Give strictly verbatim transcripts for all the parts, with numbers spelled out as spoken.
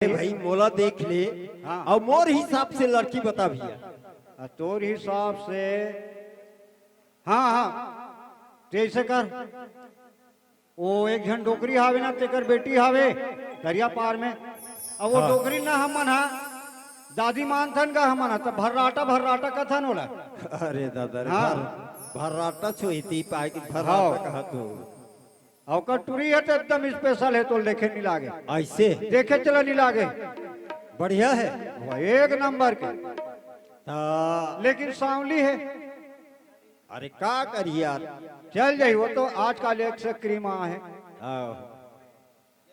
भाई, मोला देख ले। हाँ। अउ मोर हिसाब से लड़की बता भैया। आ, तोर हिसाब से, हाँ, हाँ, जैसे कर, वो एक झन डोकरी हावे ना, तेकर बेटी हावे दरिया पार में। अब वो हाँ। डोकरी ना हमन हा दादी मानथन का हमन हा, त भर्राटा, भर्राटा कथन ओला। अरे दादा रे, हाँ। भर-, भर्राटा छोहिती पाए कि भर्राटा हाँ। कहा तू। अउ ओकर टुरी हे त एकदम special हे, तोल देखे नी लागे। ऐसे? देखे चला नी लागे। बढ़िया हे। वो एक नंबर के। ता लेकिन सांवली हे। अरे का करी यार? चल जाही, वो तो आजकल एक से क्रीम आ हे। हाँ।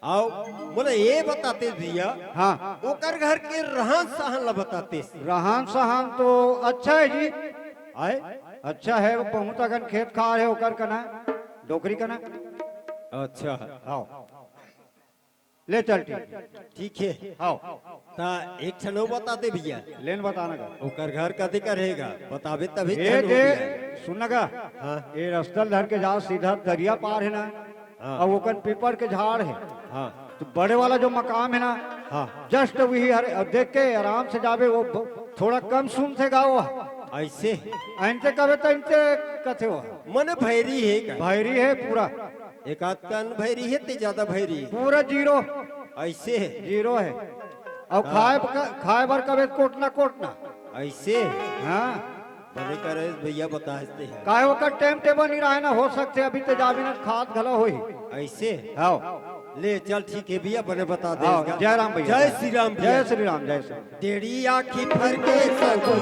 अउ मोला ये बताते भैया, हाँ। ओकर घर के रहन सहन ला बताते। रहन सहन तो अच्छा हे जी। आय? अच्छा हे, वो बहुत अकन खेत खार हे ओकर कना, डोकरी कना। अच्छा। हाँ। ले चल, ठीक। ठीक हे। हाँ। ता एक ठन अउ बता दे भैया। लेन बताना का। ओकर घर कति कर हे गा? बताबे तभी ए ठन हो दे, भैया। सुन ना का। हाँ। ए रस्ता ल धर के जा, सीधा दरिया पार हे ना। हाँ। अउ ओकर पीपर के झाड़ हे। हाँ। त बड़े वाला जो मकाम हे ना, हाँ। Just वही हरे, अउ देख के आराम से जाबे, वो ब-, थोड़ा कम सुनथे गा वो। ऐसे? अइनते कबे त अइनते कथे वो। मने भैरी हे का? भैरी हे पूरा। एक आध कन भैरी हे, ते ज्यादा भैरी हे। पूरा zero। ऐसे हे? Zero हे। अउ हाँ। खाए ब-, खाए बर कबे कोटना, कोटना। ऐसे? हाँ। बने करे भैया, बताए ते हे। काहे ओकर time table नी रहे ना, हो सकथे अभी ते जाबे ना, खात घला होही। ऐसे? हाँ। ले चल, ठीक हे भैया, बने बता दे हाँ, इसका। जय राम भैया। जय श्री राम भैया। जय श्री राम, जय श्री राम। टेढ़ी आँखी भर के सगुन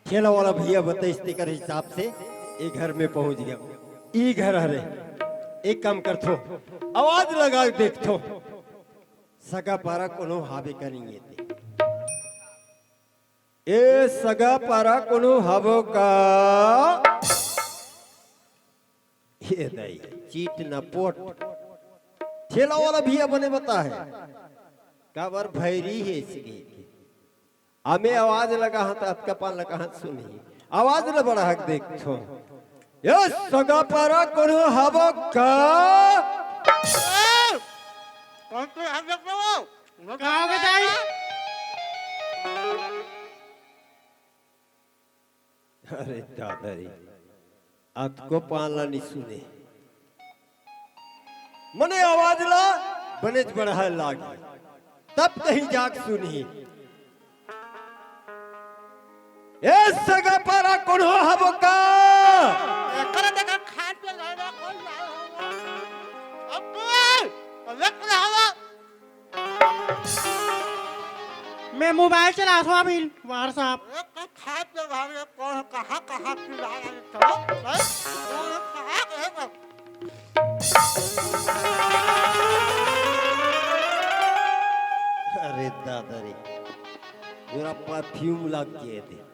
ठेला वाला भैया बताइस, तेकर हिसाब से ए घर में पहुंच गया। ई घर हरे, एक काम करथो, आवाज लगा के देखथो, सगा पारा कोनो हावे का नहीं हे ते। ए सगा पारा कोनो हवो का? ये दई, चीट न पोट। ठेला वाला भैया बने बता हे, काबर भैरी हे इसके। हमें आवाज लगा हाथ, अतका पान लगा हाथ सुनी। आवाज न बढ़ा हक देख छो। ये सगा पारा कोनो हवो का? कौन से हम लोग वो? का हो गया दाई? अरे दादा रे, अतको पान ला नी सुने। मने आवाज ला बनेच बढ़ाए लागी, तब कहीं जाके सुनही। ए सगा पारा कोनो हबो का? एकर देखा खाए पे रहना कोई ना होगा। अब तू, अब एक रहना। मैं मोबाइल चलाथों अभी, WhatsApp। अरे, तो खाए पे भाग रे, कौन कहाँ, कहाँ की ला रहे हो? हैं? कौन कहाँ गए बा? अरे दादा रे, पूरा परफ्यूम लग गए थे।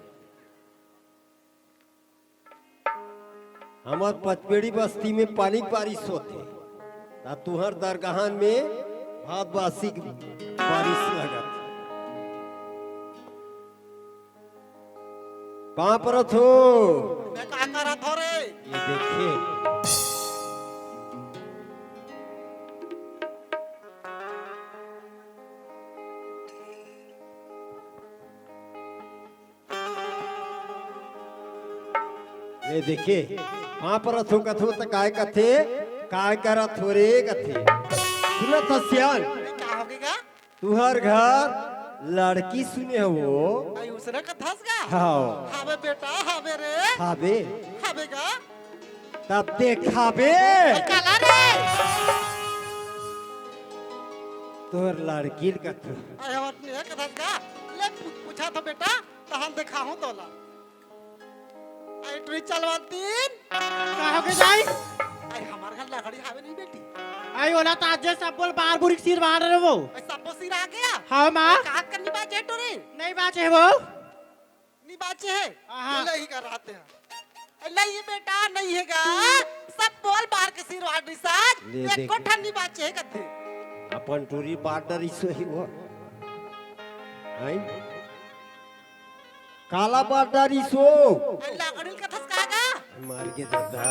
हमर पचपेड़ी बस्ती में पानी के बारिश होथे, त तुहर दरगाहन में भात बासी के बारिश लगत। पाँव परत हो। मैं का करत हो रे? ये देखिए। ये देखे, पाँव परत हो कथो त काय कथे, काय करत हो रे कथे। सुनत हस सियान? अरे, का हो गया? तुहर घर लड़की सुने हो। आई उसने कथस का? हाँ। हावे बेटा, हावे रे। हावे। हावे का? तब देखाबे। ए, काला रे। तोर लड़की ल कथू। अरे, ओतने कथस का? ले, पू-, पूछा तो बेटा, तहन देखाहूं तोला। आई ट्री चलवा तीन। का हो गए जाई? आई हमार घर लकड़ी हावे नहीं बेटी। आई ओला ताजे सब बोल बार बुरी सिर बाहर रे वो। आई सब सिर आ गया। हाँ माँ। का करनी बात है टोरी? नहीं बात है वो। नहीं बात है। हाँ। बोले ही कर रहा थे। नहीं बेटा, नहीं हे गा। सब बोल बार के सिरवा डिसाज, ले एको देख। ठन नी बाचे हे कथे। अपन टूरी बार डरिस होही वो। हैं? काला बार डरिस हो। अरे लाकड़ी ल कथस का गा? मार के दादा।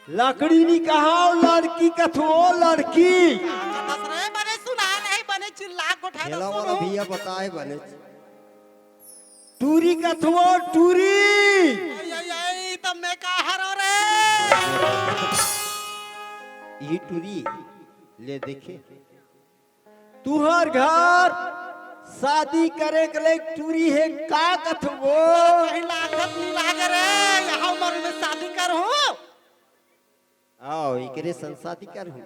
लाकड़ी नी कहा, लड़की कथो, लड़की। का कथस रे? बने सुना नहीं, बने चिल्ला गोठा खेला वाला भैया बताए बने। टूरी कथो, टूरी। आई, आई, आई, तब मैं का हरो रे? ई टूरी, ले देखे। तुहर घर शादी करे के लायक टूरी हे का कथो? कहीं लागत नहीं लागे रे, यहाँ उम्र में शादी करहूँ। आओ, एकरे संग शादी करहूँ।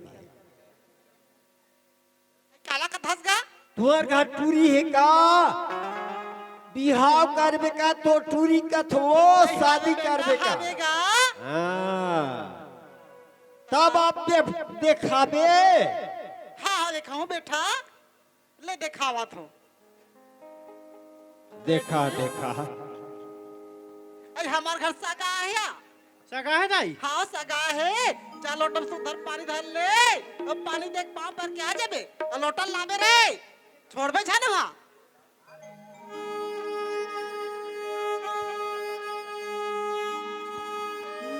काला कथस गा? तुहर घर टूरी हे का? बिहाव करबे का तो टूरी कथो, शादी करबे का? हाँ। तब आप दे-, देखाबे। हाँ, देखाऊं बेटा, ले देखावत हूँ। देखा, देखा। अरे हमार घर सगा हे या? सगा हे दाई? हाँ, सगा हे। जा लोटा म सुंदर पानी धर ले। अब पानी देख पाँव पर के आ जाबे। अउ लोटा लाबे रे। छोड़बे झन वहाँ।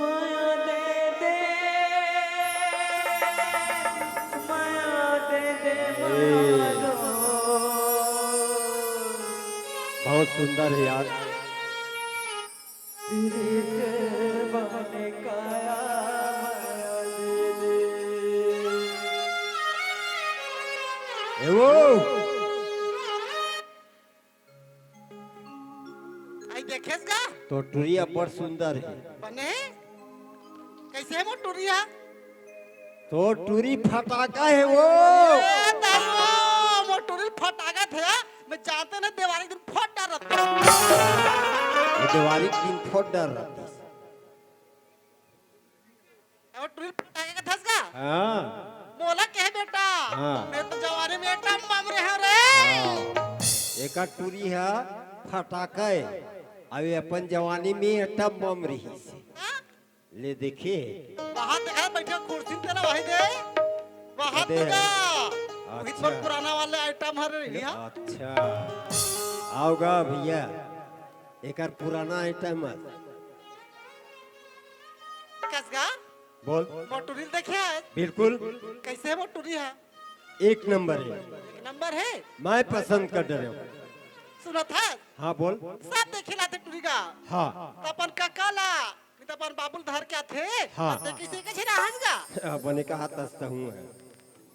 माया दे दे, माया दे दे, माया दो। बहुत सुंदर है यार। ए वो। आई देखेस गा? तो टुरी अब्बड़ सुंदर है। बने? कैसे है वो टुरी है? तो टुरी फटाका है वो। ए, दारू, वो टुरी फटाका थे, हाँ? मैं जानते ना, देवारी के दिन फोड़ डार रहता। ये देवारी के दिन फोड़ डार रहता। अब टुरी फटाका के धस गा? हाँ। मोला कहे बेटा, हाँ। मैं तो जवानी में एटम बम रहे रे। हाँ। एका टुरी है फटाका है। अभी अपन जवानी में एटम बम रही से। हाँ? ले देखे। वहाँ देखा बैठे कुर्सी तेरा वही दे। वहाँ अबे। देखा। वही अच्छा। बहुत पुराना वाला आइटम हर रही है। अच्छा। आओगा भैया। एकर पुराना आइटम है। कसगा? बोल। मोटुरी देखे है? बिल्कुल। कैसे है मोटुरी है? एक नंबर है। एक नंबर है? मैं पसंद कर डरे हूँ। सुना था? हाँ, बोल। सब देखे लाते टुरी का। हाँ। तो अपन काका ला, नहीं तो अपन बाबुल धर के आथे। हाँ। और ते किसी के छिरा हंस गा। बने कहा तस्ता हूँ है।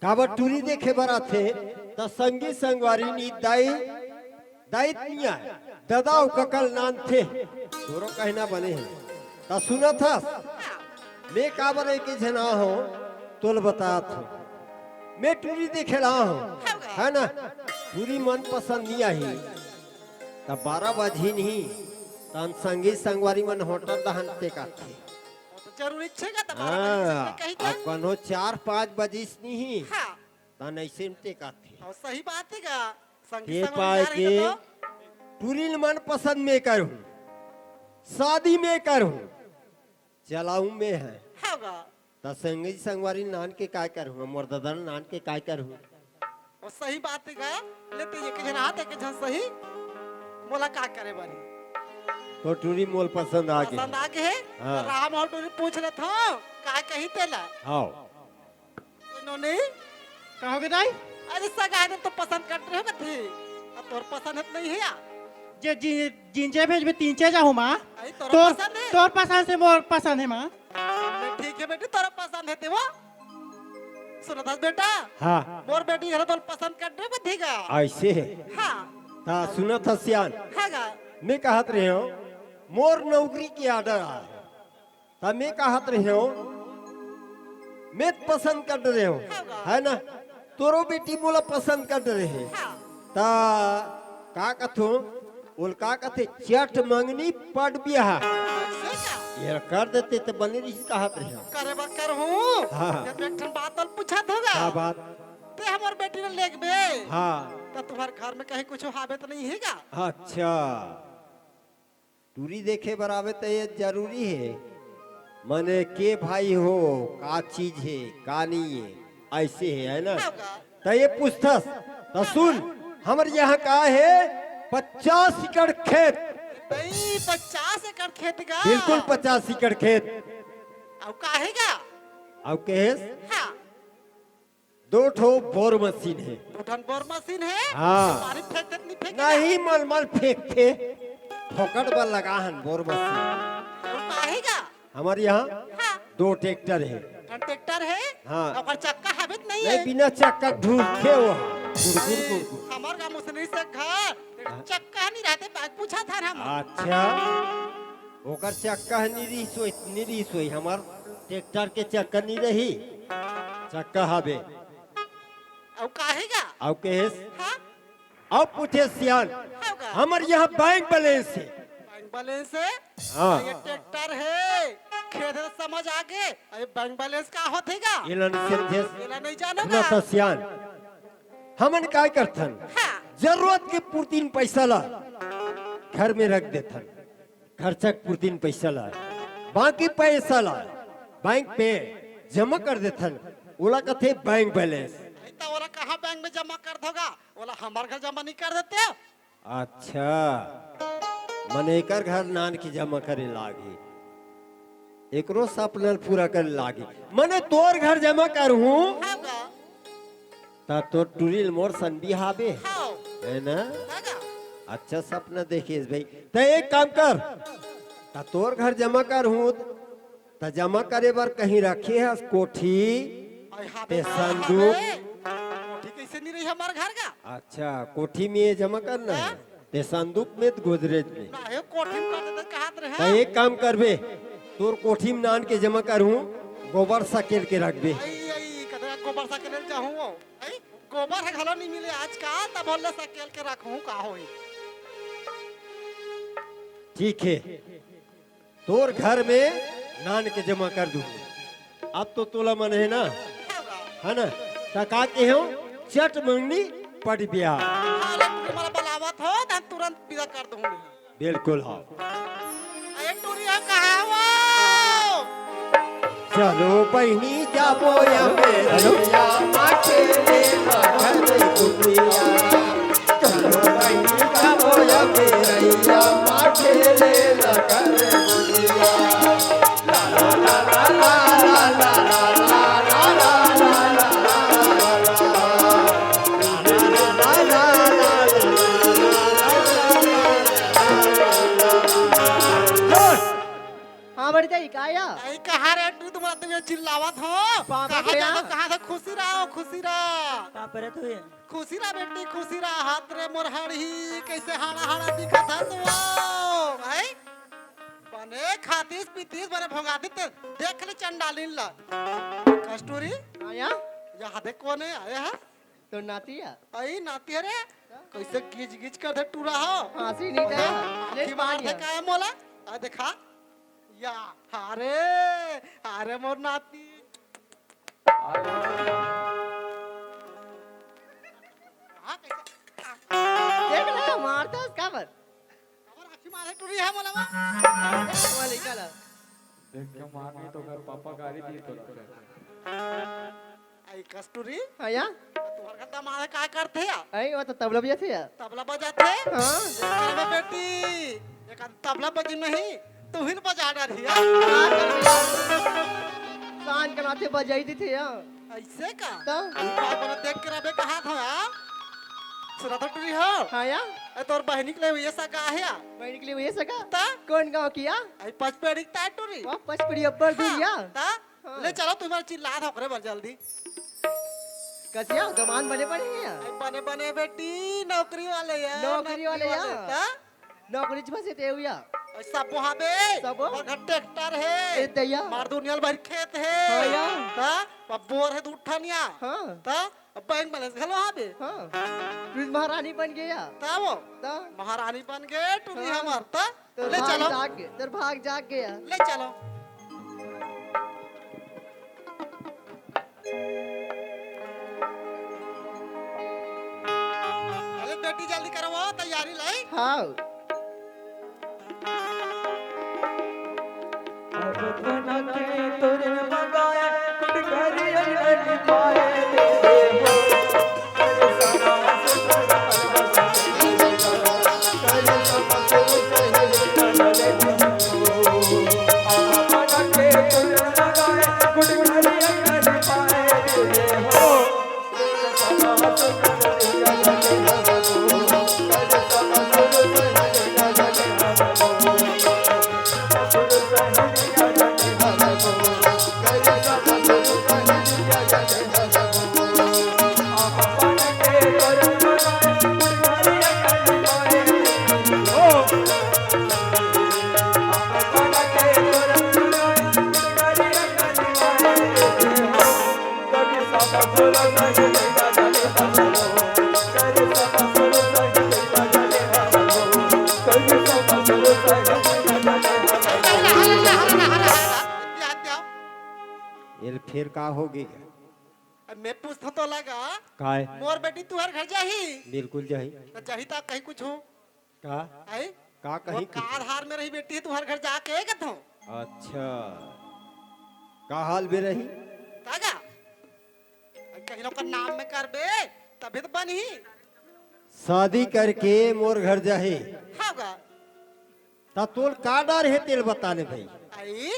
काबर टूरी देखे बर आथे, त संगी संगवारी नी दाई, दाई त नी आय, ददा अउ कका ल नानथे, तोरो कहना बने हे। त सुनत हस, मैं काबर एके झन आहूं, तोल बतात हूं। मैं टूरी देखे ल आहूं, है ना? टूरी मन पसंद नी आही, त बारह बजही नहीं, तन संगी संगवारी मन होटल दहन ते काथे। वो तो जरूरी छे का, त बारह बजे से हाँ, कही अब था। कन्हो चार पाँच बजिस नहीं, हाँ। तन ऐसे में ते काथे। हाँ, सही बात है का। संगी ये संग पाए उधार के है तो। टूरी ल मन पसंद में करूँ, शादी में करूँ, चलाऊँ में है। हाँ गा। त संगी संगवारी नान के काय करूँ, मोर ददन नान के काय करूँ। वो सही बात है गा। ले ते एक झन हाथ, एक झन सही। मोला का करे बारी। तो टूरी मोल पसंद आ गे। पसंद आ गे है? हाँ। राम अउ टूरी पूछ लेत हूँ, का कही तेला? हाँ। नोनी? का हो गे दाई? अरे सगा हे तो पसंद कर रहे हो कथी? अब तोर पसंद है तो नहीं है या? जे जि-, जिंचे भेजबे तिंचे जाहूं माँ। अरे तोर तोर, पसंद है? तोर पसंद से मोर पसंद है माँ। ठीक है बेटी, तोर पसंद है ते वो। सुनत हस बेटा? हाँ। मोर बेटी हर तोर पसंद कर रहे हो कथी का? ऐसे है। हाँ। ता सुनत हस सियान। हाँ गा। मैं कहत रहे हूँ, मोर नौकरी के order आए। त मैं कहत रहे हूँ, मैं त पसंद कर रहे हूँ, है ना? तोरो बेटी मोला पसंद कर रहे है। हाँ। त का कथो, ओल का कथे, चट मंगनी पट बियाह। ये कर देते त बने रही कहत रहे हूँ। करे बर कर हूँ। हाँ। जब एक ठन बात अउ पूछत होगा। का बात? ते हमर बेटी ल लेगबे। हाँ। त तुम्हार घर में कहीं कुछ हावे त नहीं है का? अच्छा। टूरी देखे बर आवे त ये जरूरी हे, मने के भाई हो, का चीज हे, का नहीं हे, ऐसे हे, है ना? त ये पूछथस, त सुन, हमर यहाँ का हे, पचास एकड़ खेत। भाई, पचास एकड़ खेत का? बिल्कुल पचास एकड़ खेत। अउ का हे का? अउ कहेस? हाँ। दो ठो बोर मशीन हे। दो ठन बोर मशीन हे? हाँ। पानी फेंक देत नहीं फेंके का? नहीं, मल मल फेंकथे। फोकट बर लगा हन बोर मशीन। अउ का हे का? हमर यहाँ हाँ। दो ट्रैक्टर हे। दो ठन ट्रैक्टर हे? हाँ। ओकर चक्का हवे त नहीं नहीं, हे? बिना चक्का ढूंढथे वो। गुड़, गुड़, गुड़, गुड़। हमर गाँव मुसरी से घर, हाँ। चक्का नहीं रहते, बात पूछा था हम। अच्छा। ओकर चक्का ह निरी सोई, निरी सोई। हमर ट्रैक्टर के चक्का नहीं रही। चक्का हवे। अउ का हे का? अउ कहेस? हाँ? अउ पूछे सियान, हाँ का? हमर यहाँ बैंक बैलेंस हे। बैंक बैलेंस हे? हाँ। ये ट्रैक्टर हे। खेत हे त समझ आगे। अरे बैंक बैलेंस का होथे का? एला नहीं समझेस। एला नहीं जानो सुना का? त सियान, हमन काय करथन? हाँ। जरूरत के पूर्ति म पैसा ला घर में रख देथन। खर्चा के पूर्ति म पैसा ला, बाकी पैसा ला बैंक पे जमा कर देथन, ओला कथे बैंक बैलेंस। नहीं त ओला कहाँ बैंक में जमा कर दोगा? ओला हमर घर जमा नहीं कर देते? अच्छा, मने एकर घर नान के जमा करे लागी, एकरो सपना ल पूरा करे लागी, मने तोर घर जमा करहूँ। हाँ का? त तोर टूरी ल मोर सन बिहाबे। हाँ। है ना? दादा। अच्छा सपना देखेस भाई। त एक काम कर, त तोर घर जमा करहूँ, त जमा करे बर कहीं रखे हस कोठी, अरे हाँ ते बे, हाँ संदूक? बे। कोठी कैसे नहीं रही हमर घर का? अच्छा, कोठी में ये जमा करना हे? हाँ। ते संदूक में त गोदरेज में? ना, हे कोठी में कर देते, कहात रहे। त एक काम करबे, तोर कोठी में नान के जमा करहूँ, गोबर सकेल के रखबे। आई, आई, कतरा गोबर सकेल जाहूँ वो। आई, गोबर ह घलो नहीं मिले आजकल, तब बोले सकेल के रखहूँ, का होई? ठीक हे, तोर घर में नान के जमा कर दूँ। अब तो तोला मन हे ना, है ना? त का केहेंव, चट मंगनी पट बिहाव। अरे, तुम्हारा बलावत हो, त तुरंत विदा कर दूँ। बिल्कुल हो। अरे टूरी, हम कहाँ हो? चलो बहिनी जाबो या मेरैया, माँ खेले लगन कुटिया। चलो बहिनी जाबो या मेरैया, माँ खेले लगन कुटिया। हाँ, बड़ी दाई, का या? आई कहाँ रे तू, तुम आदमी चिल्लावत हो? बाप रे कहाँ भैया। जाता, कहाँ था? खुशी रहो, खुशी रहो। बाप रे तू ये। खुशी रह बेटी, खुशी रह। हाथ रे मोर हड़ही, कैसे हाड़ा हाड़ा दिखत हस वो, भाई? बने खातिस पीतिस, बने भोगातिस, देख ले चंडालिन ला। कस्तूरी? हाँ या? यहाँ देख कोन हे, आया है? तोर नाती हे? अई नाती हे रे, कैसे गिज गिज कर दे टूरा हो। हाँसी नहीं दे, आँखी मार दे का मोला? आ देखा, या, अरे, अरे मोर नाती। हाँ, कैसे? देख ना, मारता है, काबर? काबर आँखी मारे टूरी हे मोला वो? वो लइका ला। देख के मार नहीं तो घर पापा गाली दी तो लगता है। आई कस्तूरी? हाँ या? तुम्हार घर दामाद हे, का करथे या? आई, वो तो तबला बजाथे या। तबला बजाथे? हाँ। देख रे बेटी, एक आध तबला बजी नहीं, तू ही न बजा डारही या। हाँ, तो भैया। कान कनाथे बजाई देथे या। ऐसे का? तो? ई बात बना देख के रबे कहा था या? सुना तो टूरी हो? हाँ या? ए, तोर बहिनी के लिए ये सगा हे या? बहिनी के लिए ये सगा? ता? कौन गाँव की या? आई पचपेड़ी की ता टूरी। वाह, पचपेड़ी अब्बड़ दूर या। ता? हाँ। ले चलो, तुम्हारे चिल्ला था ओकरे बर जल्दी। कसिया, दमान बने बने हे या? आई बने बने बेटी, नौकरी वाले या, नौकरी वाले या? हाँ? नौकरी च फंसे ते हुआ। आई सब वहाँ बे, सबो? हमर घर ट्रैक्टर हे। ए दैया। मार दुनिया भर खेत हे। हाँ या। हाँ? अब बोर हे दू ठनिया। हाँ। हाँ? अब बैंक बैलेंस घलो हा बे। हाँ। तू महारानी बन गया। ता वो? ता? महारानी बन गए, टूरी हाँ। हमार, ता? तो ले भाग चलो। जाग गए, तेरे भाग जाग गया। ले चलो। अरे बेटी जल्दी करो, वो तैयारी लाई। हाँ। ये फेर का होगे? अब मैं पूछथंव तोला गा। काय? मोर बेटी तुंहर घर जाही? बिल्कुल जाही। त जाही त कही कुछु? का? आई? का कही मोर कुछु? का आधार में रही बेटी तुंहर घर जाके कथंव? अच्छा, का हाल में रही? का गा? कहीं ओकर नाम में करबे, तभे त बनही। शादी करके मोर घर जाही। हाँ गा। त तोर का डर हे, तेला बता ले भाई। आई,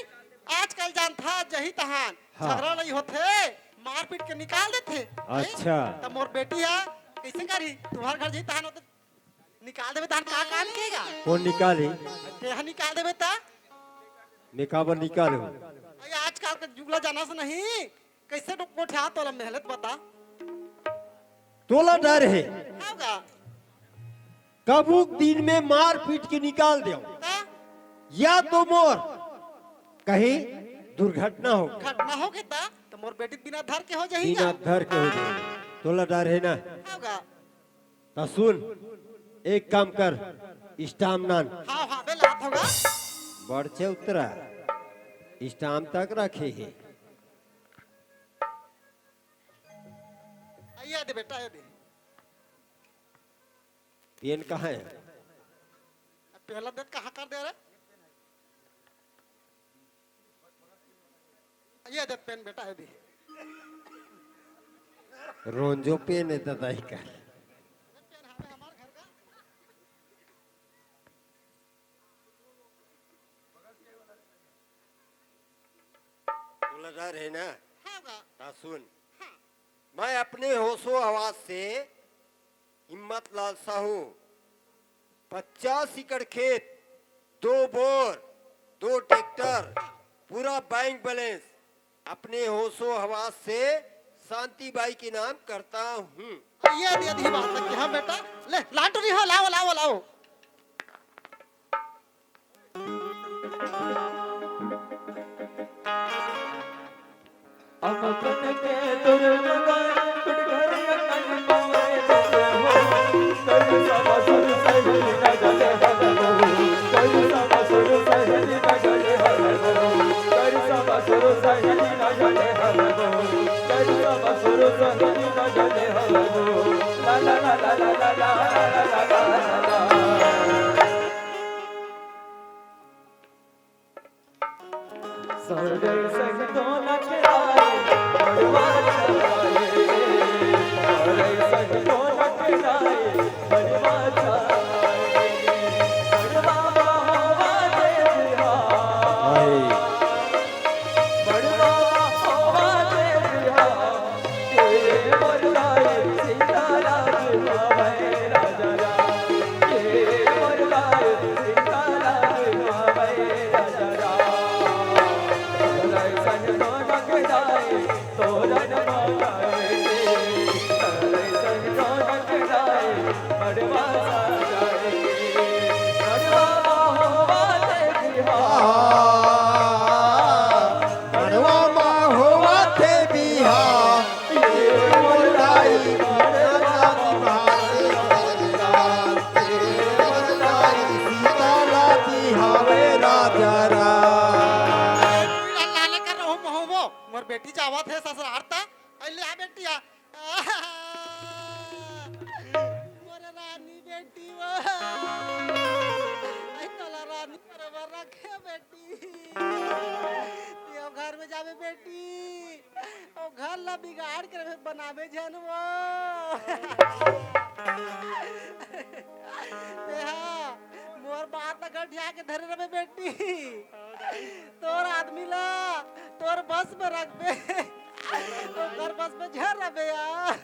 आजकल जानथा, जही तहान हाँ। झगड़ा लड़ाई होथे, मारपीट के निकाल देथे। आई, अच्छा। त मोर बेटी हा कइसे करही? तुंहर घर जही तहान होथे, निकाल देबे तहान का काम के गा? कोन निकालही? तेहा निकाल देबे त? मैं काबर निकालहूँ? आई, आजकल के जुग ला जानस नहीं, कइसे गोठियात तोला महलत बता। तोला डर हे। हाँ गा। कभू दिन में मार पीट के निकाल देव। त? या तो मोर कहीं दुर्घटना हो। घटना होगे त, त मोर बेटी बिना धर के हो जाही बिना गा? धर के हो जाही। तोला डर हे ना? हाँ गा। त सुन, एक काम कर, स्टाम्प लान। हाँ, हाँ, बे लात हंव गा। बड़चे उतरा, स्टाम्प तक रखे हे। आइए दे बेटा, आइए दे। पेन कहाँ हे? अब पहला दे कहाँ कर दे रे? आइए दे पेन बेटा, आइए दे। रोंजो पेन हे दादा ही का। तोला डर हे ना? हाँ गा। ता सुन। हाँ। मैं अपने होशो हवास से हिम्मत लाल साहू, पचास एकड़ खेत, दो बोर, दो ट्रैक्टर, पूरा बैंक बैलेंस अपने होशो हवास से शांति बाई के नाम करता हूँ। ये दे दी बात लगी। हाँ बेटा, ले लाटरी हो, लाओ, लाओ, लाओ। अल्लाह ले कर रहू महू वो, मोर बेटी जावत हे ससुरार ता। अल्लाह बेटी आ। मोर रानी बेटी वो। आई तोला रानी बरोबर रखे बेटी। तें घर में जाबे बेटी, ओ घर ला बिगाड़ के रखे, बनाबे झन वो। तेहा मोर बात ला गठिया के धरे रहे बेटी। तोर आदमी ला तोर बस में रखबे, ओकर बस में झन रखबे यार।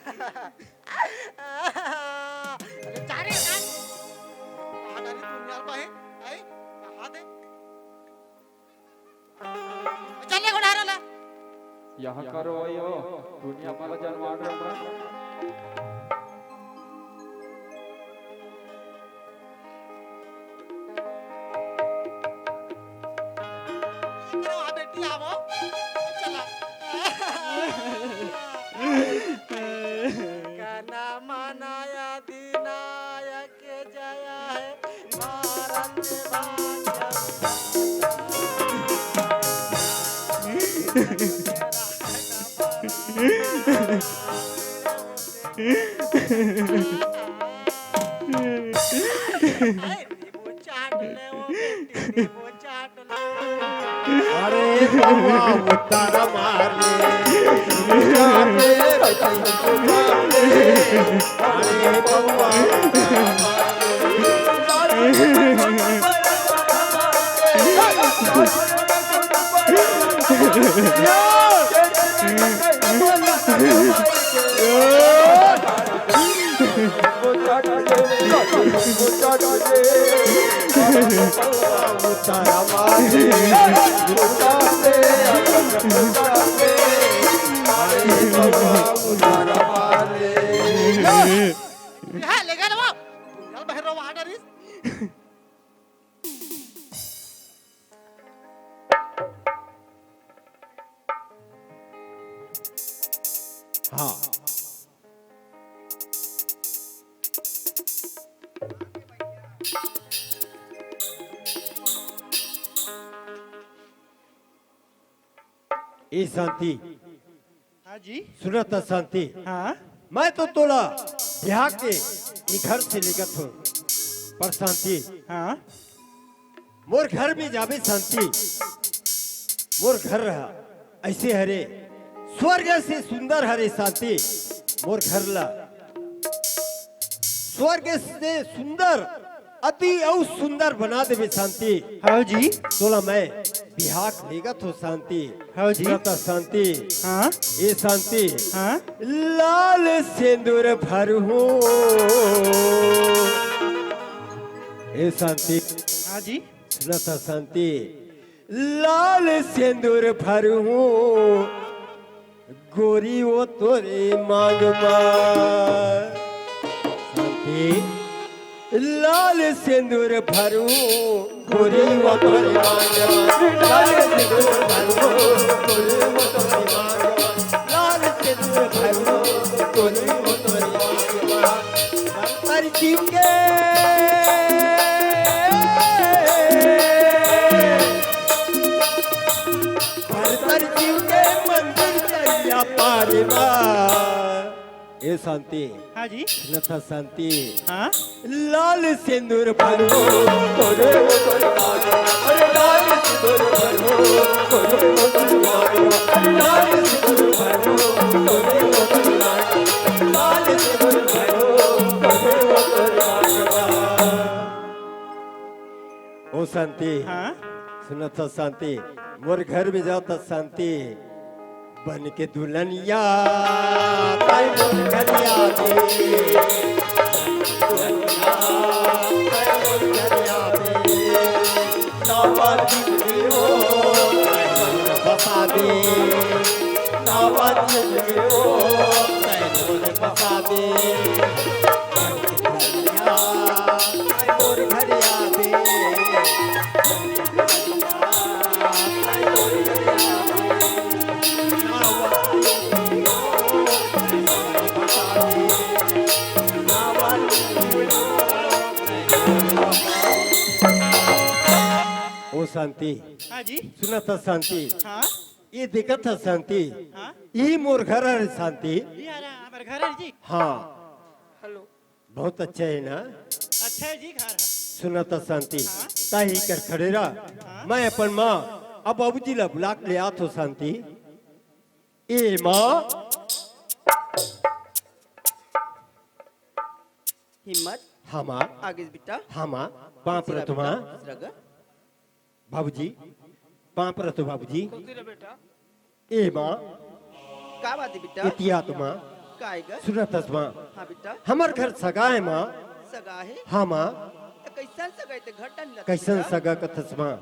अरे जा रे, जा। कहाँ जा रही तू, नियाल पाए? आई? कहाँ दे? चल ले, घोड़ा ला। यहाँ करो यो, दुनिया भर जनवा दे। करो, आ बेटी, आवो। चला। का नाम मनाया दिनायक के जया है, भारत भाग्य। अरे, नींबू चाट ले, वो बेटी, नींबू चाट ले। अरे बउआ, उतारा मार ले। अरे बउआ, उतारा मार ले। हाँ, ले गा ना वो। यार, बहर रहो, वहाँ डरिस। हाँ। ए शांति। हाँ जी। सुनत शांति। हाँ। मैं तो तोला ब्याह के ई घर से लेगत हूँ, पर शांति। हाँ। मोर घर में जाबे शांति, मोर घर रहा ऐसे हरे, स्वर्ग से सुंदर हरे शांति, मोर घर ला स्वर्ग से सुंदर, अति अउ सुंदर बना देबे शांति। हाँ जी। तोला मैं बिहाक लेगत हो शांति। हाँ जी। सुनत शांति। हाँ। ए शांति। हाँ। लाल सेंदूर भरहूँ। ए शांति। हाँ जी। सुनत शांति। लाल सेंदूर भरहूँ गोरी वो तोरे मांग मा। शांति। लाल सेंदूर भरहूँ गोरी वो तोरे मांग मा। लाल सेंदूर भरहूँ गोरी वो तोरे मांग मा। लाल सेंदूर भरहूँ गोरी वो तोरे मांग मा। पर शिव के पर शिव के मंदिर तरिया पार मा। ए शांति। हाँ जी। सुनत शांति। हाँ। लाल सेंदूर भरहूँ तोरे वो तोरे मांग मा। अरे लाल सेंदूर भरहूँ तोरे वो तोरे मांग मा। अरे लाल सेंदूर भरहूँ तोरे वो तोरे मांग मा। लाल सेंदूर भरहूँ तोरे वो तोरे मांग मा। ओ शांति। हाँ। सुनत शांति, मोर घर में जावत शांति। बन के दुल्हनिया, ताई मोर घरिया दे। दुल्हनिया, ताई मोर घरिया दे। नावा जिंदगी हो, ताई मोर बसा दे। नावा जिंदगी हो, ताई मोर बसा दे। ओ शांति। हाँ जी। सुनत शांति। हाँ। ये देखत ह शांति। हाँ। ये मोर घर हरे शांति। ये हमार घर है जी। हाँ। हेलो। बहुत अच्छा है ना? अच्छा है जी घर। सुनत शांति। हाँ। ताही कर खड़े रहा। हाँ। मैं अपन माँ अब बाबूजी ला बुला के ले आत हो शांति। ए माँ। हिम्मत। हाँ माँ। आगे बेटा। हाँ माँ। पाँव परत हो माँ। बाबूजी, पाँव परत हो बाबूजी। खुशी रह बेटा। ए माँ। का बात हे बेटा? एती आ तो माँ। का हे गा? सुनत हस माँ। हाँ बेटा। हमर घर सगा हे माँ। सगा हे? हाँ माँ। त कइसन सगा हे ते घर डहन लगथे कइसन बेटा? सगा कथस माँ?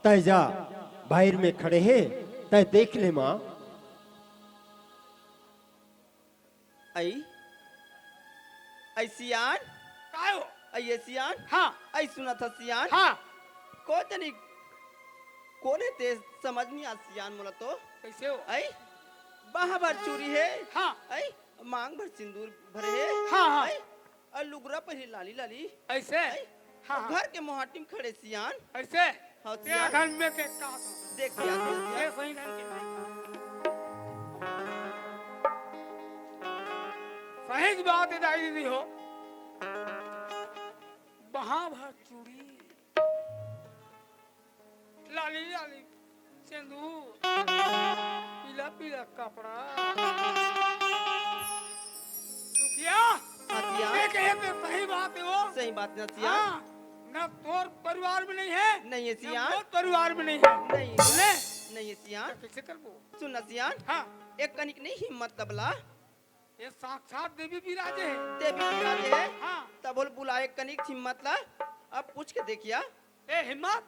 तैं जा बाहिर में खड़े हे, तैं देख ले माँ। अई, अई सियान। काय हो? अई ए सियान। हाँ। अई सुनत हस सियान। हाँ। कोन जनी, कोन हे ते समझ नइ आत सियान मोला तो। कइसे हो? अई, बाँह भर चूड़ी हे। हाँ। अई, मांग भर सिंदूर भरे हे। हाँ, हाँ। अई, अउ लुगरा पहिरे लाली लाली। अइसे? अई, हाँ, हाँ। घर के मोहाटी म खड़े सियान। अइसे? हाँ, तेरा सियान। घर में के का था? देख सियान, देख सियान। ये सही ढंग के नहीं था। सही बात हे दाई दीदी हो। बाँह भर चूड़ी, लाली लाली सिंदूर, पीला पीला कपड़ा। सुखिया, हाँ सियान। ये कहे तो सही बात हे वो। सही बात ना सियान। हाँ, ना तोर परिवार में नहीं हे, नहीं हे ना सियान। मोर परिवार में नहीं हे। नहीं। सुने? नहीं हे सियान। तो कइसे करबो? सुन ना सियान। हाँ। एक कनिक नहीं हिम्मत तबला। ये साक्षात देवी विराजे हे। देवी विराजे हे? हाँ। तब बोल बुलाए कनिक हिम्मत ला। अब पूछ के देखिया। ए हिम्मत।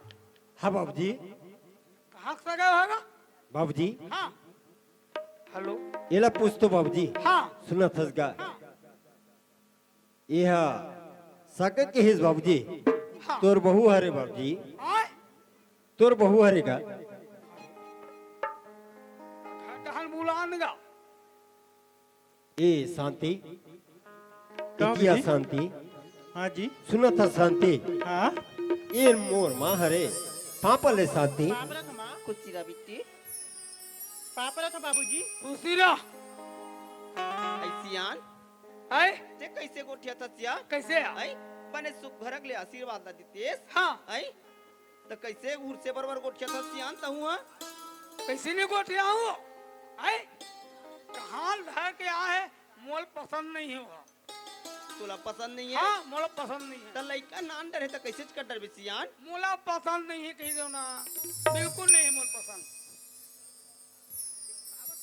हाँ बाबूजी। कहाँ से गए होगा? बाबूजी। हाँ। हेलो। एला पूछ तो बाबूजी। हाँ। सुनत हस गा। हाँ। एहा सगा के हिस बाबूजी। हाँ। तोर बहू हरे बाबूजी। आय। तोर बहू हरे गा। घर डहन बुलान गा। ए शांति। का इतिया बाबूजी? शांति। हाँ जी। सुनत हस शांति। हाँ। ए मोर माँ हरे। पापा ले शांति। पापरा था माँ। खुशी रह बिट्टी। पापरा था बाबूजी। खुशी रह। अई सियान। अई? ते कइसे गोठियाथस सियान? कइसे? अई? बने सुख भरक ले आशीर्वाद ला दितेस। हाँ। अई? त कइसे हुरसे बरोबर गोठियाथस सियान तहूँ हा? कइसे नइ गोठियाहूँ? अई? कहाँ धर के आए हे, मोला पसंद नइ हे वो। तोला पसंद नइ हे? हाँ, मोला पसंद नइ हे। त लइका नान डरे हे त कइसे कर डरबे सियान? मोला पसंद नइ हे कहि देव ना। बिल्कुल नइ हे मोला पसंद।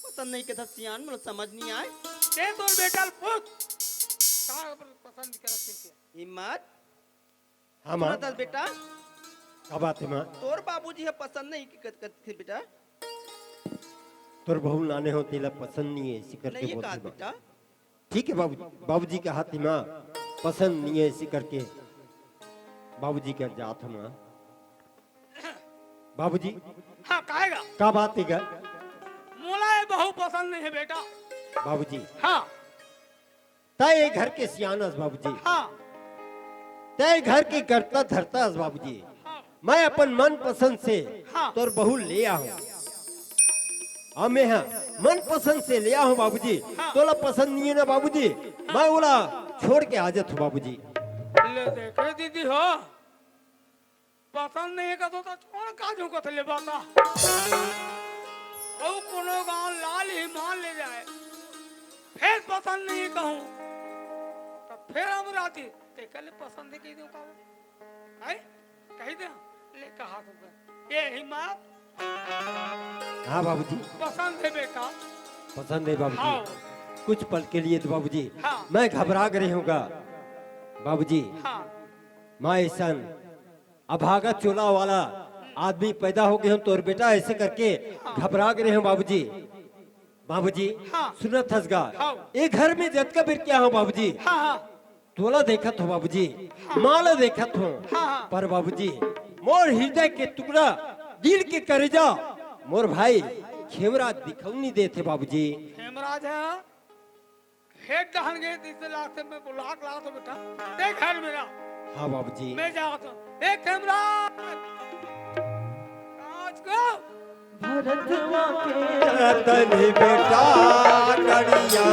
पसंद नइ हे कथस सियान, मोला समझ नइ आय। ते तोर बेटा ल पूछ। का पसंद करत हे ते? हिम्मत। हाँ, माँ। सुनत हस बेटा? का बात हे, माँ? तोर बाबूजी ह पसंद नइ हे कथस बेटा? तोर बहू नाने हो, तेला पसंद नइ हे, अइसे करके नइ हे बोलथे, का माँ। बेटा? ठीक हे बाबू, बाबूजी के हाथ म पसंद नइ हे, अइसे करके बाबूजी के जात हँव। बाबूजी। हाँ, का हे गा? का बात हे गा? मोला ये बहू पसंद नइ हे बेटा। बाबूजी। हाँ। तैं ये घर के सियान हस बाबूजी। हाँ। तैं ये घर के कर्ता धर्ता हस बाबूजी। हाँ। मैं अपन मनपसंद से हाँ। तोर बहू ले आहूँ। अउ मैं ह मनपसंद से ले आहूँ बाबूजी। हाँ। तोला पसंद नइ हे ना बाबूजी, हाँ। मैं ओला छोड़ के आ जात हँव बाबूजी। ले देखे दीदी हो, पसंद नइ हे कथों त छोड़ के आ जाहूँ कथे ले बता। अउ कोनो गाँव लाल ही मान ले जाए, फेर पसंद नइ हे कहूँ, त फेर हम राजी, तेकर ले पसंद हे कहि देहूँ का? हैं? कहि दे, ले कहा तो कर। ये हिम्मत। हाँ बाबूजी। पसंद हे बेटा। पसंद हे बाबूजी। हाँ। कुछ पल के लिए तो बाबूजी, हाँ। मैं घबरा गे रहेंव गा। बाबूजी, हाँ। मैं अइसन अभागा चोला वाला आदमी पैदा हो गे हँव, तोर बेटा अइसे करके हाँ। घबरा गे रहेंव बाबूजी। बाबूजी, हाँ। सुनत हस गा? हाँ। ए घर में जतका बेर के आहूँ बाबूजी, हाँ, हाँ। तोला देखत हँव बाबूजी, हाँ। माँ ला देखत हँव, हाँ, हाँ। पर बाबूजी, मोर हृदय के टुकड़ा, दिल के करेजा, मोर भाई खेमराज दिखउल नइ देत हे बाबूजी। खेमराज ह? खेत डहन गे, जइसे लागथे मैं बुला के लात हँव बेटा, ते घर में रह। हाँ बाबूजी। मैं जात हँव। ए खेमराज! आज को भरतवा के रतन बेटा करिया।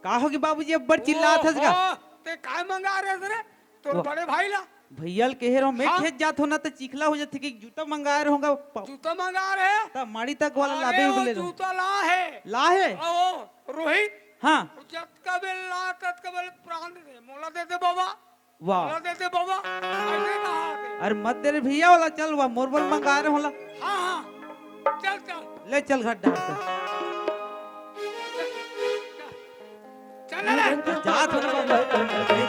आहो कि बाबूजी, अब्बड़ चिल्लात हस गा। ओहो, ते काय मंगा रहे रे? तोर वाह। बड़े भाई ला? भैया ल कहे रहो, मैं हाँ। खेत जात हो ना, त चिखला हो जाथे कि जूता मंगाए रहोगा। प- जूता मंगा रहे? त माड़ी तक वाला अरे, लाबे वो उबले रहो। जूता ला है। ला है? ओ, रोहित। हाँ। जतका बेल ला, ततका बेल प्राण दे दे। मोला दे दे बाबा। वाह। मोला दे दे बाबा। ऐसे कहा थे। अरे मत दे रे भैया वाला, चल वाह, मोर बर मंगाए रहे होला। हाँ, हाँ। चल, चल। ले चल घर डाल के। चल रे। जात हो ना बाबा।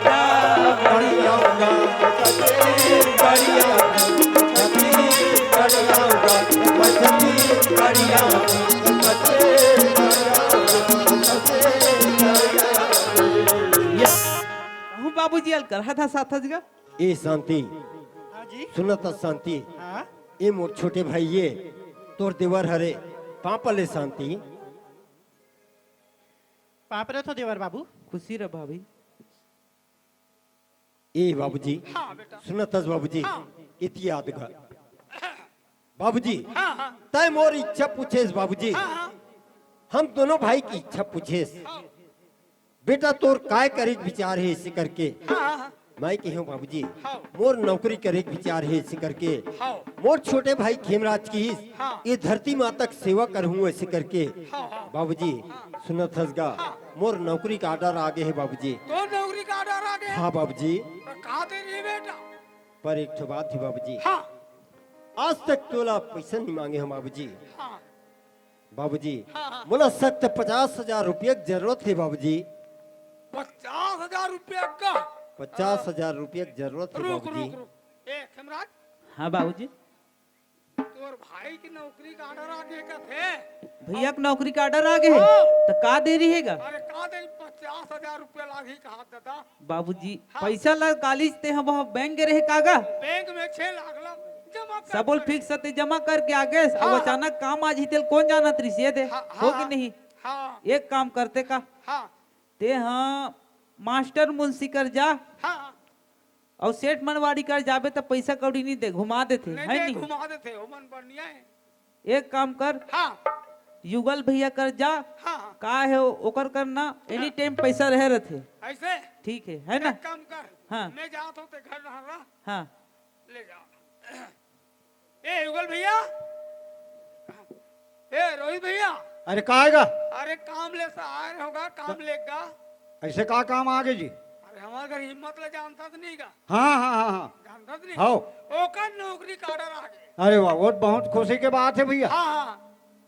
ये कहूँ बाबूजी, अलकर हा था साथ जगह। ए शांति, हाँ जी। सुनत शांति। हाँ। ए मोर छोटे भाई ये, तोर देवर हरे, पापा ले शांति। पाप रे तो देवर बाबू। खुशी रह भाभी। ए बाबूजी, हाँ बेटा। सुनत हस बाबूजी, हाँ। इति याद कर। बाबूजी, हाँ, हाँ। तय मोर इच्छा पूछेस बाबूजी। हाँ, हाँ। हम दोनों भाई की इच्छा पूछेस। हाँ। बेटा तोर काय करे के विचार हे इसे करके? हाँ, हाँ, हाँ। मैं कहे हूँ बाबूजी, हाँ। मोर नौकरी करे के विचार हे इसे करके। हाँ। मोर छोटे भाई खेमराज की हाँ। ये धरती माता के सेवा करहूँ ऐसे करके। हाँ, हाँ। बाबूजी, हाँ। सुनत हस गा, हाँ। मोर नौकरी का order आ गे हे बाबूजी। तोर नौकरी का order आ गे? हाँ बाबूजी। तो का दे रही बेटा? पर एक ठो बात हे बाबूजी। हाँ। आज तक तोला पैसा नहीं मांगे हँव बाबूजी। हाँ। बाबूजी, हाँ, हाँ। मोला सख्त पचास हजार रुपया के जरूरत हे बाबूजी। पचास हजार रुपया का? पचास हजार रुपया के जरूरत हे रुक, बाबूजी। रुक, रुक। ए, खेमराज। हाँ बाबूजी। तोर भाई की नौकरी का order आ गे का थे? भैया के नौकरी का order आ गे हे? हाँ। त का देरी हे गा? अरे का देरी, पचास हजार रुपया लागही कहा दादा। बाबूजी, हाँ। पैसा ला कालीच ते ह वहाँ बैंक गे रहे का गा? बैंक में छह लाख ला जमा कर सबो ल दे। Fix ते जमा करके आ गे, अब हाँ, हाँ। अचानक काम आ जही तेल कौन जानत रहिस ये दे? हाँ, हो हाँ, कि हाँ। नहीं? हाँ। एक काम करते का? हाँ। ते ह मास्टर मुंशी कर जा। हाँ। अउ सेठ मनवाड़ी कर जाबे त पैसा कौड़ी नहीं दे, घुमा देथे, नहीं है दे, नहीं? घुमा देथे, ओमन बढ़िया हे। एक काम कर, हाँ। युगल भैया कर जा, हाँ, हाँ। का हे ओकर करना, any time पैसा रहे रथे। ऐसे? ठीक हे, है ना? एक काम कर, हाँ। मैं जात हँव ते घर रहना। हाँ। ले जा। ए, युगल भैया। ए, रोहित भैया। अरे, का आएगा? अरे, काम ले सा आए रहोगा, काम लेगा। ऐसे का काम आ गे जी? अरे, हमारे घर हिम्मत ले जानता तो नहीं का? हाँ, हाँ, हाँ, हाँ। जानता तो नहीं? हाँ। ओकर नौकरी का order आ गे। अरे वाह, वो बहुत खुशी के बात हे भैया। हाँ, हाँ।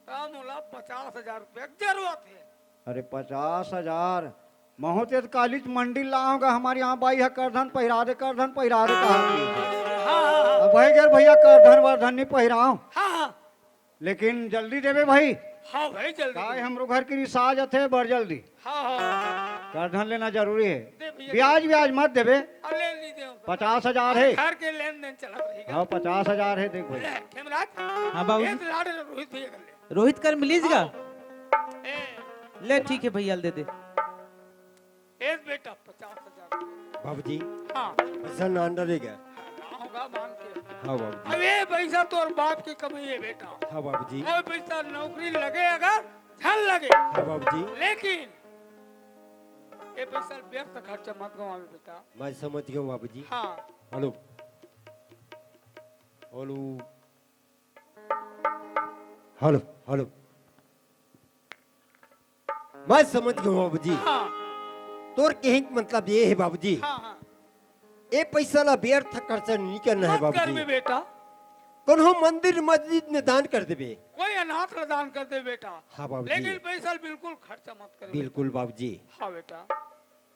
तब मोला पचास हजार रुपया के जरूरत हे। अरे, पचास हजार? महूँ तेज कालीच मंडी लाऊंगा, हमारे यहाँ बाई ह करधन पहिरा दे, करधन पहिरा दे कहा की। हाँ, हाँ, हाँ। अब भाई गे भैया करधन वरधन नहीं पहिराऊं। हाँ, हाँ। लेकिन जल्दी देबे भाई। हाँ भाई, जल्दी का देबे। हमरो घर के रिसाज अथे, बड़ जल्दी। हाँ, हाँ। करधन लेना जरूरी हे। दे भैया, ब्याज, दे। ब्याज मत देबे। अरे, नहीं दे। पचास हजार हे। घर के लेन देन चलत रही। हाँ, पचास हजार हे, देख भाई। ले, खेमराज। हाँ, बाबूजी। एक लाड़ रोहित भैया कर ले। रोहित कर मिलीस गा? हाँ। ए। ले, ठीक हे भैया, दे दे। ए बेटा, पचास हजार। बाबूजी, हाँ। पैसा नान डरेगा। हाँ, होगा मान के। हाँ, बाबूजी। अब ये पैसा तोर बाप की कमाई हे, बेटा। हाँ, बाबूजी। वो पैसा नौकरी लगे अगर, झन लगे। हाँ, बाबूजी। लेकिन ये पैसा व्यर्थ खर्चा मत गवावे, बेटा। मैं समझ गया हूँ, बाबूजी। हाँ। हेलो। हेलो। Hello, hello. मैं समझ गया हूँ बाबूजी। हाँ। तोर कहे के मतलब ये हे बाबूजी। हाँ, हाँ। ए पैसा ला व्यर्थ खर्चा नहीं करना हे मत बाबूजी। करबे बेटा। कोनो मंदिर मस्जिद में दान कर देबे। कोई अनाथ ला दान कर दे बेटा। हाँ बाबूजी। लेकिन पैसा बिल्कुल खर्चा मत करबे। बिल्कुल बाबूजी। हाँ बेटा।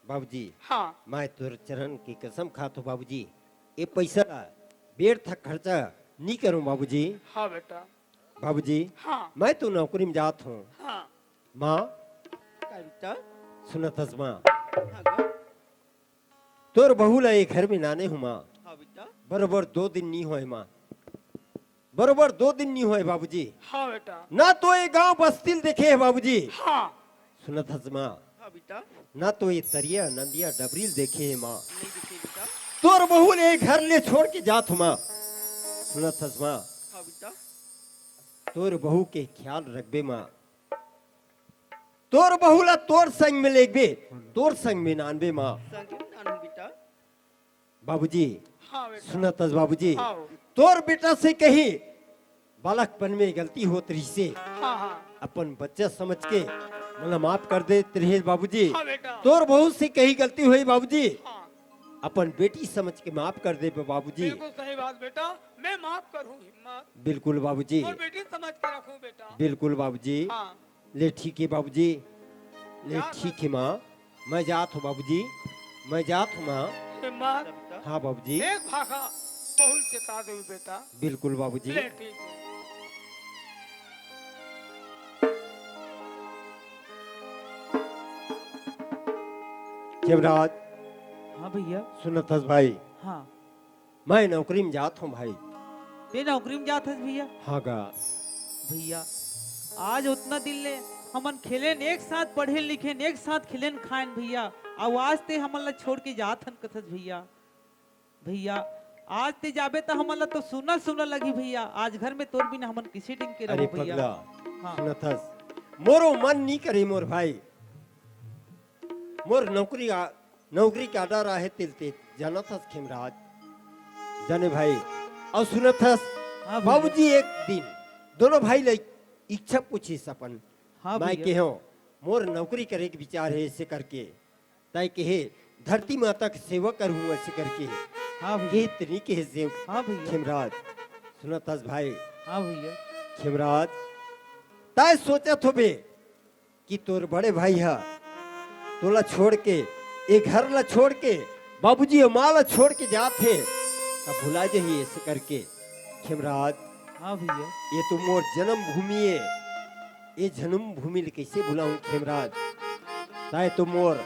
बाबूजी, हाँ। मैं तोर चरण की कसम खात हूँ बाबूजी, ये पैसा ला व्यर्थ खर्चा नहीं करूँ बाबूजी। हाँ बेटा। बाबूजी, हाँ। मैं तो नौकरी में जात हूँ। हाँ। माँ, का बेटा? सुनत हस माँ? हाँ गा। तोर बहू ला ये घर में लाने हूँ माँ। हाँ बेटा। बरोबर दो दिन नहीं होए माँ। बरोबर दो दिन नहीं होए बाबूजी। हाँ बेटा। ना तो ये गांव बस्ती ल देखे हे बाबूजी। हाँ। सुनत हस माँ? हाँ बेटा। ना तो ये तरिया नंदिया डबरी ल देखे हे माँ। नहीं देखे बेटा। तोर बहू ल ये घर ले छोड़ के जात हूँ माँ। सुनत हस माँ? हाँ बेटा। तोर बहू के ख्याल रखबे माँ। तोर बहू ला तोर संग में लेगबे, तोर संग में नानबे माँ। संग में नानबे बेटा। बाबूजी, हाँ बेटा। सुनत हस बाबूजी, हाँ। तोर बेटा से कहीं बालकपन में गलती होत रहिसे, हाँ, हाँ। अपन बच्चा समझ के मोला माफ कर देत रहे बाबूजी। हाँ बेटा। तोर बहू से कहीं गलती होई बाबूजी, हाँ। अपन बेटी समझ के माफ कर देबे बाबूजी। बिल्कुल सही बात बेटा, मैं माफ करूँ हिम्मत। बिल्कुल बाबूजी। और बेटी समझ के रखूँ बेटा। बिल्कुल बाबूजी। हाँ। ले ठीक हे बाबूजी, ले जा ठीक हे माँ, मैं जात हूँ बाबूजी, मैं जात हूँ माँ। हिम्मत। हाँ बाबूजी। एक भाखा बहुत चेता देवी बेटा। बिल्कुल बाबूजी। ले ठीक हे। खेमराज। हाँ भैया। सुनत हस भाई? हाँ। मैं नौकरी में जात हूँ भाई। ते नौकरी में जात हस भैया? हाँ गा। भैया, आज उतना दिन ले हमन खेलेन एक साथ, पढ़ेन लिखेन एक साथ, खेलेन खाएन भैया, अउ आज ते हमन ला छोड़ के जात हन कथस भैया। भैया, आज ते जाबे त हमन ला तो सुना सुना लगही भैया, आज घर में तोर बिना हमन किसे ढंग के अरे रहबो भैया? पगला, हाँ। सुनत हस, मोरो मन नी करे मोर भाई, मोर नौकरी आ, नौकरी के order आहे तेल ते जानत हस खेमराज, जाने भाई, अउ सुनत हस, हाँ भैया। बाबूजी एक दिन दोनों भाई ले इच्छा पूछिस अपन, हाँ मैं भैया। केहेंव, मोर नौकरी करे के विचार हे, ऐसे करके, ताय केहे, धरती माता के सेवा करहूँ, ऐसे करके, हाँ भैया। केहे त नी केहे से, हाँ भैया। खेमराज, सुनत हस भाई, हाँ भैया। खेमराज, ताय सोचत होबे, कि तोर बड़े भाई ह तोला छोड़ के, ए घर ला छोड़ के, बाबूजी अउ माँ ला छोड़ के जात हे, त भुला जही ऐसे करके। खेमराज, हाँ भैया। ये तो मोर जन्मभूमि ए, ये जन्मभूमि ले कैसे भुलाहूँ खेमराज? ताय तो मोर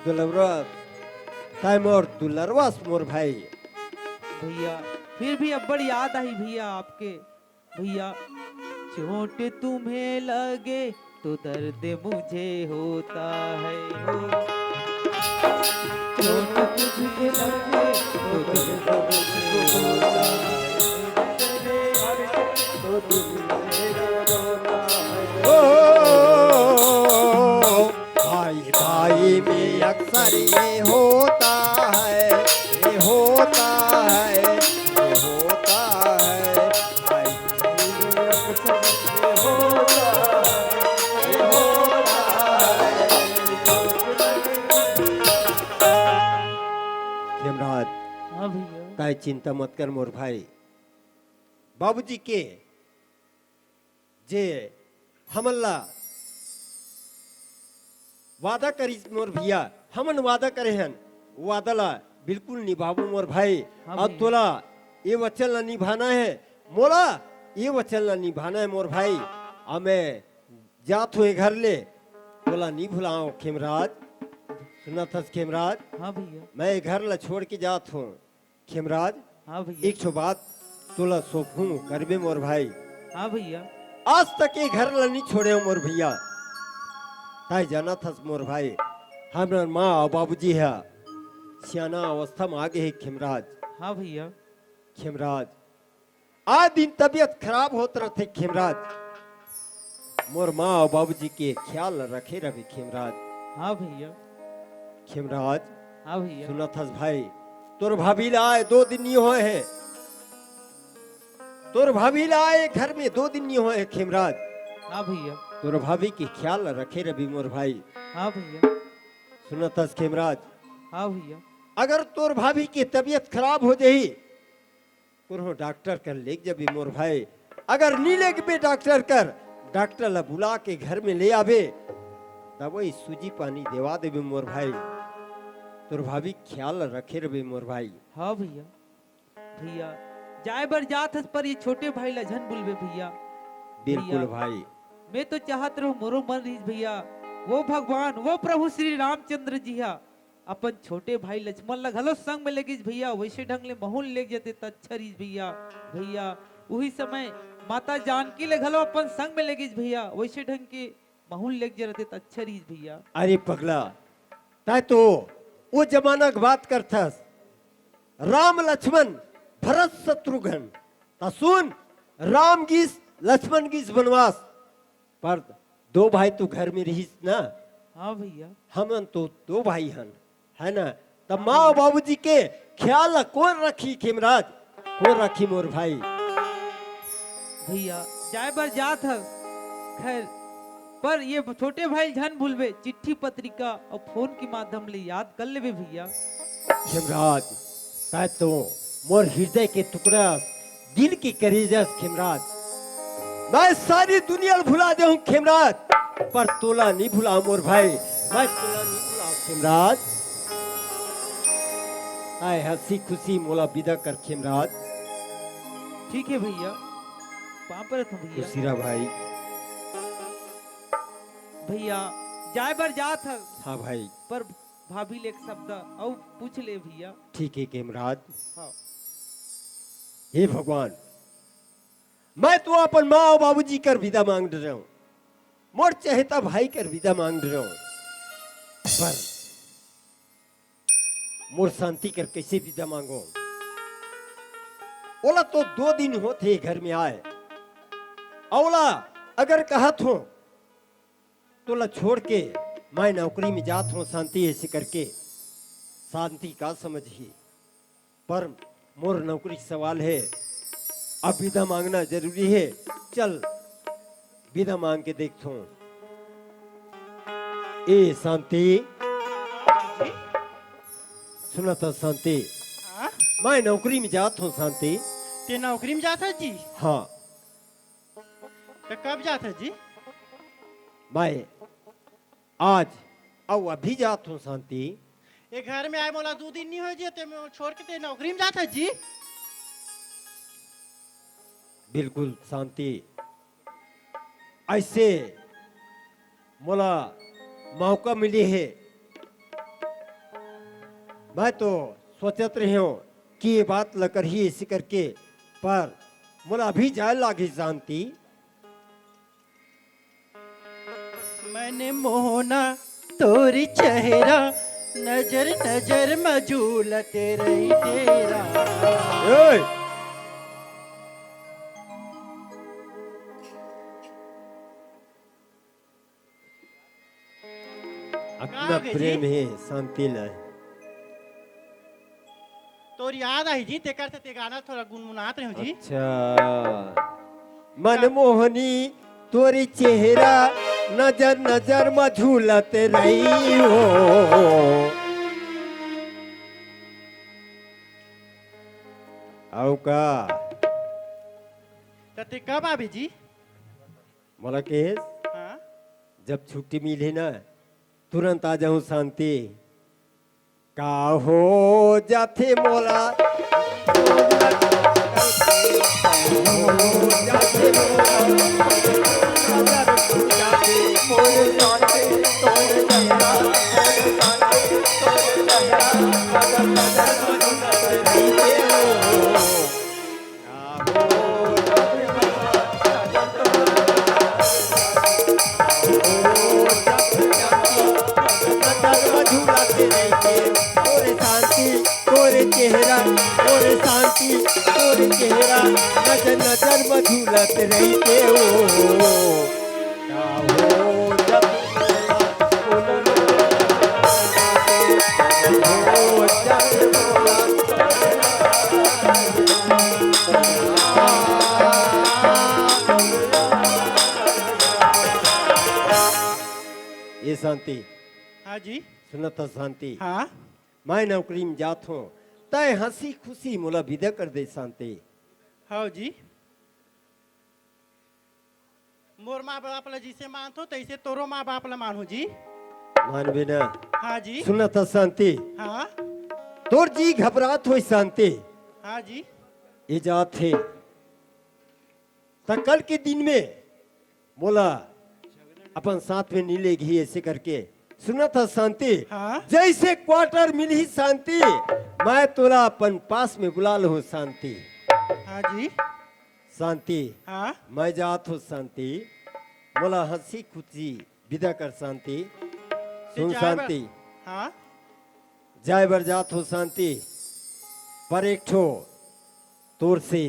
दुलरवा, ताय मोर दुलरवा अस मोर भाई। भैया, फिर भी अब्बड़ याद आही भैया आपके। भैया, चोट तुम्हें लगे तो दर्द मुझे होता है हो। चोट तुझे लगे तो दर्द मुझे होता है। ओ, भाई भाई में अक्सर ये होता है, ये होता है, ये होता है। खेमराज, हाँ भैया। ताय चिंता मत कर मोर भाई, बाबूजी के जे हमन ला वादा करिस मोर भैया, हमन वादा करे हन, वादा ला बिल्कुल निभाबो मोर भाई। हाँ अब भैया। तोला ये वचन ला निभाना है, मोला ये वचन ला निभाना है मोर भाई। अब मैं जात हूँ ए घर ले, तोला नी भुलाओ खेमराज। सुनत हस खेमराज? हाँ भैया। मैं ए घर ला छोड़ के जात हूँ। खेमराज, हाँ भैया। एक ठो बात तोला सौंपहूं, करबे मोर भाई। हाँ भैया। आज तक ये घर ला नी छोड़े हो मोर भैया। ताय जानत हस मोर भाई, हमर माँ अउ बाबूजी ह सियाना अवस्था में आ गे हे खेमराज। हाँ भैया। खेमराज, आए दिन तबीयत खराब होत रथे खेमराज। मोर माँ अउ बाबूजी के ख्याल रखे रहे खेमराज। हाँ भैया। खेमराज, हाँ भैया। सुनत हस भाई, तोर भाभी ला आए दो दिन नी होए हे। तोर भाभी ला आए घर में दो दिन नी होए हे खेमराज। हाँ भैया। तोर भाभी के ख्याल रखे रही मोर भाई। हाँ भैया। सुनत हस खेमराज। हाँ भैया। अगर तोर भाभी के तबीयत खराब हो जाही, कोनो डॉक्टर कर लेग जबे मोर भाई, अगर नी लेगबे डॉक्टर कर, डॉक्टर ला बुला के घर में ले आबे, दवाई सूजी पानी देवा देबे मोर भाई। तोर भाभी ख्याल रखे रबे मोर भाई। हाँ भैया। भैया, जाए बर जात हस पर ये छोटे भाई ला झन भूलबे भैया। बिल्कुल भैया, भाई। मैं तो चाहत रहूं मोरो मन रहिस भैया, वो भगवान, वो प्रभु श्री रामचंद्र जी हा अपन छोटे भाई लक्ष्मण ला घलो संग में लेगिस भैया, वैसे ढंग ले महूं लेग जते त अच्छा रहिस भैया। भैया, उही समय माता जानकी ले घलो अपन संग में लेगिस भैया, वैसे ढंग के महूं लेग जते त अच्छा रहिस भैया। अरे पगला, तैं तो वो जमाना के बात करथस, राम लक्ष्मण भरत शत्रुघ्न। त सुन, राम गिस, लक्ष्मण गिस बनवास, पर दो भाई तो घर में रहिस ना। हाँ भैया। हमन तो दो भाई हन, है ना? तब माँ अउ बाबूजी के ख्याल ला कोन रखी खेमराज? कोन रखी मोर भाई? भैया, जाए बर जात हस, खैर, पर ये छोटे भाई झन भूलबे, चिट्ठी पत्रिका अउ फोन के माध्यम ले याद कर लेबे भैया। खेमराज, तैं तो मोर हृदय के टुकड़ा, दिल के करेजा खेमराज। मैं सारी दुनिया ल भुला देहूं खेमराज, पर तोला नहीं भुला मोर भाई, मैं तोला नहीं भुला खेमराज। आए हंसी खुशी मोला विदा कर खेमराज। ठीक है भैया, पाँव परत हूँ भैया। खुशी रह भाई। भैया, जाए बर जात हस। हाँ भाई। पर भाभी ले एक शब्द अउ पूछ ले भैया। ठीक है खेमराज। हाँ। हे भगवान, मैं तो अपन माँ अउ बाबूजी कर विदा मांग डरेंव, मोर चहेता भाई कर विदा मांग डरेंव, पर मोर शांति कर कैसे विदा मांगों? ओला तो दो दिन होत हे घर में आए, अउ ओला अगर कहत हों तोला छोड़ के मैं नौकरी में जात हों शांति, ऐसे करके शांति का समझही? पर मोर नौकरी के सवाल हे, अब विदा मांगना जरूरी हे। चल, विदा मांग के देखथों। ए शांति, सुनत हस शांति? हाँ? मैं नौकरी में जात हों शांति। ते नौकरी में जात हस जी? हाँ। त कब जात हस जी? मैं आज अउ अभी जात हों शांति। ए घर में आए मोला दू दिन नहीं होय जी, ते मोला छोड़ के ते नौकरी में जात हस जी? बिल्कुल शांति, ऐसे मोला मौका मिले हे, मैं तो सोचत रहेंव कि ये बात ल करही ऐसे करके, पर मोला अभी जाए लागी शांति। मैंने मोहना तोरी चेहरा, नजर नजर में झूलत रही तेरा। ओए! अतना का हो गे प्रेम जी? हे शांति ल। तोर याद आही जी, तेकर से ते गाना थोड़ा गुनगुनात रहे हो जी। अच्छा। मनमोहनी तोरी चेहरा, नजर नजर में झूलत रही हो। अउ का? त ते कब आबे जी? मोला कहेस, हाँ? जब छुट्टी मिलही ना, तुरंत आ जाहूं शांति। का हो जाथे मोला? तोरे शांति, तोरे चेहरा, तोरे शांति, तोरे चेहरा, नजर नजर में झूलत रहिते हो। का हो जब ए शांति। हाँ जी। सुनत हस शांति। हाँ। मैं नौकरी में जात हों, तय हंसी खुशी मोला विदा कर दे शांति। हाँ जी। मोर माँ बाप ला जैसे मानथों, तैसे तोरो माँ बाप ला मानहूँ जी। मानबे ना? हाँ जी। सुनत हस शांति। हाँ। तोर जी घबरात होही शांति। हाँ जी। ए जात हे। त कल के दिन में मोला अपन साथ में नी लेगही ऐसे करके। सुनत हस शांति? हाँ। जैसे क्वार्टर मिलही शांति, मैं तोला अपन पास में बुला लूँ शांति। हाँ जी। शांति, हाँ। मैं जात हों शांति, मोला हंसी खुशी विदा कर शांति। ते सुन जाए बर शांति, हाँ। जाए बर जात हों शांति, पर एक ठो तोर से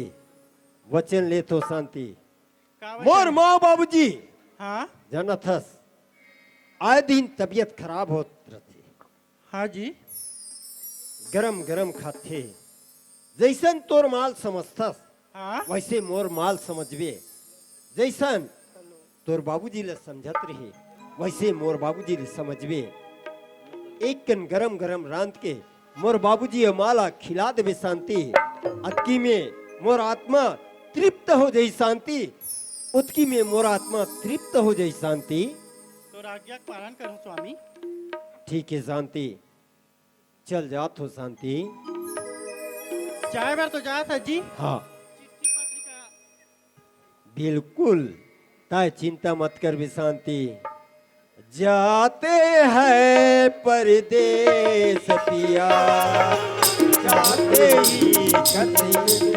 वचन लेत हों शांति। का वचन? मोर माँ बाबूजी हाँ। जानत हस, आए दिन तबीयत खराब होत रथे। हाँ जी। गरम गरम खाथे। जैसन तोर माल समझथस, हाँ। वैसे मोर माल समझबे। जैसन तोर बाबूजी ल समझत रहे, वैसे मोर बाबूजी ल समझबे। एक कन गरम गरम रांध के मोर बाबूजी अउ माँ ला खिला देबे शांति। अतकी में मोर आत्मा तृप्त हो जाई शांति। उतकी में मोर आत्मा तृप्त हो जाई शांति। तोर आज्ञा के पालन करूँ स्वामी। ठीक है शांति, चल जात हो शांति। जाए बर तो जात हस जी। हाँ, बिल्कुल, तैं चिंता मत करबे शांति। जाते हैं परदेस पिया, जाते ही कते